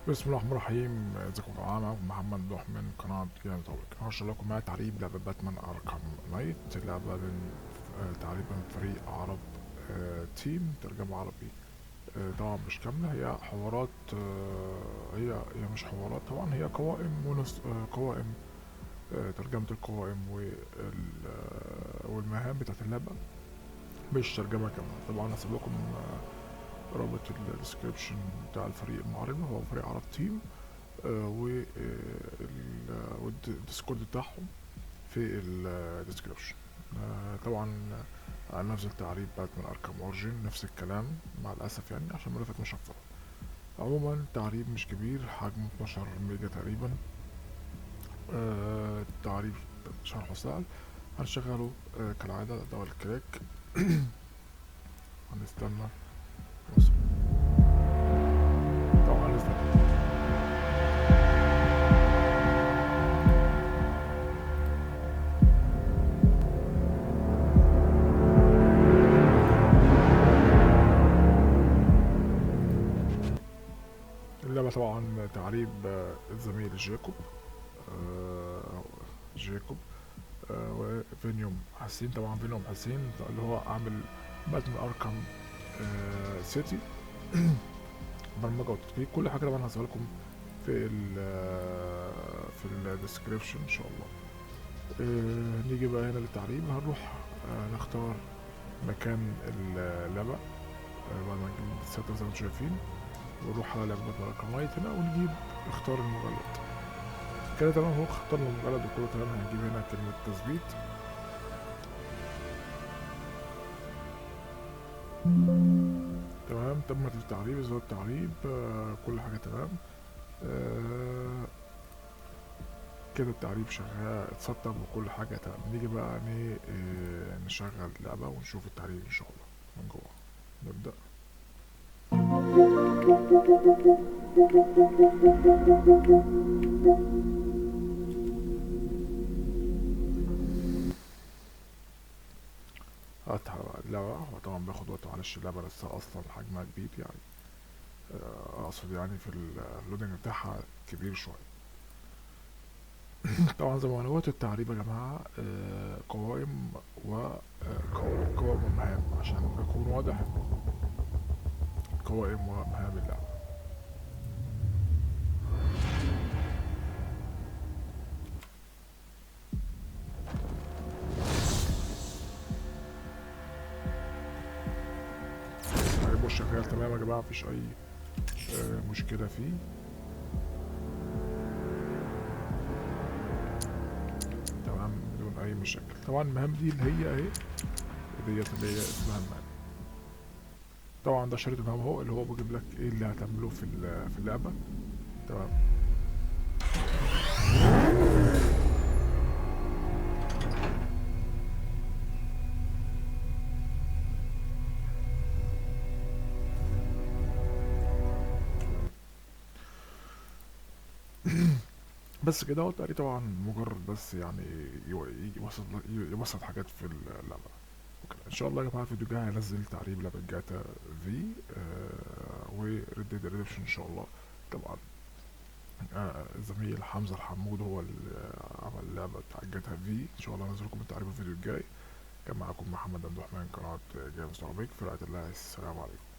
بسم الله الرحمن الرحيم. ازيكم يا جماعه؟ معاكم محمد ممدوح من قناة جيم توبك. هشرح لكم معايا تعريب لعبه باتمان Arkham Knight، لعبه من تعريب من فريق عرب Team، ترجمه عربي، طبعا مش كامله، هي حوارات، هي مش حوارات طبعا، هي قوائم ونص، قوائم، ترجمه القوائم والمهام بتاعت اللعبه، مش ترجمه كامله. طبعا هسيب لكم رابط ال description بتاع الفريق المعرب، هو فريق عرب Team، وال Discord بتاعهم في ال description. طبعا هنزل تعريب باتمان Arkham Origins نفس الكلام مع الاسف، يعني عشان ملفات مشفرة. عموما تعريب مش كبير، حجمه 12 ميجا تقريبا. التعريب شرحه سهل، هنشغله كالعادة double click، هنستنى طبعا لسه. اللعبة طبعا تعريب الزميل جاكوب، جاكوب وفينيوم حسين. طبعا فينيوم حسين اللي هو عامل باتمان Arkham City، برمجة وتطبيق كل حاجة. طبعا هسيبها لكم في ال description ان شاء الله. نيجي بقى هنا للتعريب، هنروح نختار مكان اللعبة بعد ما نجيب ال setup زي ما انتم شايفين، ونروح على لعبة باتمان Arkham Knight هنا ونجيب اختار المجلد كده. تمام، هو اخترنا المجلد وكله تمام. هنجيب هنا كلمة تثبيت، تمام، تم التعريب، اظهار التعريب، كل حاجة تمام. كده التعريب شغال، اتسطب وكل حاجة تمام. نيجي بقى نشغل اللعبة ونشوف التعريب ان شاء الله من جوه. نبدأ. افتح اللعبة. هو طبعا بياخد وقت، معلش اللعبة لسه اصلا حجمها كبير، يعني اقصد يعني في ال loading بتاعها كبير شوية. طبعا زي ما قلت التعريب يا جماعة قوائم وقوائم ومهام، عشان اكون واضح، قوائم ومهام اللعبة. شغال تمام يا جماعة، مفيش أي مشكلة فيه. تمام، بدون أي مشاكل. طبعا المهام دي اللي هي اهي ديت اللي هي اسمها المهام. طبعا ده شريط المهام اهو، اللي هو بيجيب لك ايه اللي هتعمله في اللعبة. تمام، بس كده. هو التقريب طبعا مجرد بس يعني يبسط حاجات في اللعبة وكده. ان شاء الله يا جماعة الفيديو الجاي هنزل تعريب لعبة GTA V و Red Dead Redemption ان شاء الله. طبعا الزميل حمزة الحمود هو اللي عمل اللعبة بتاع GTA V، ان شاء الله هنزل لكم التعريب الفيديو الجاي. كان معاكم محمد ممدوح من قناة Games Arabic. في رعاية الله، السلام عليكم.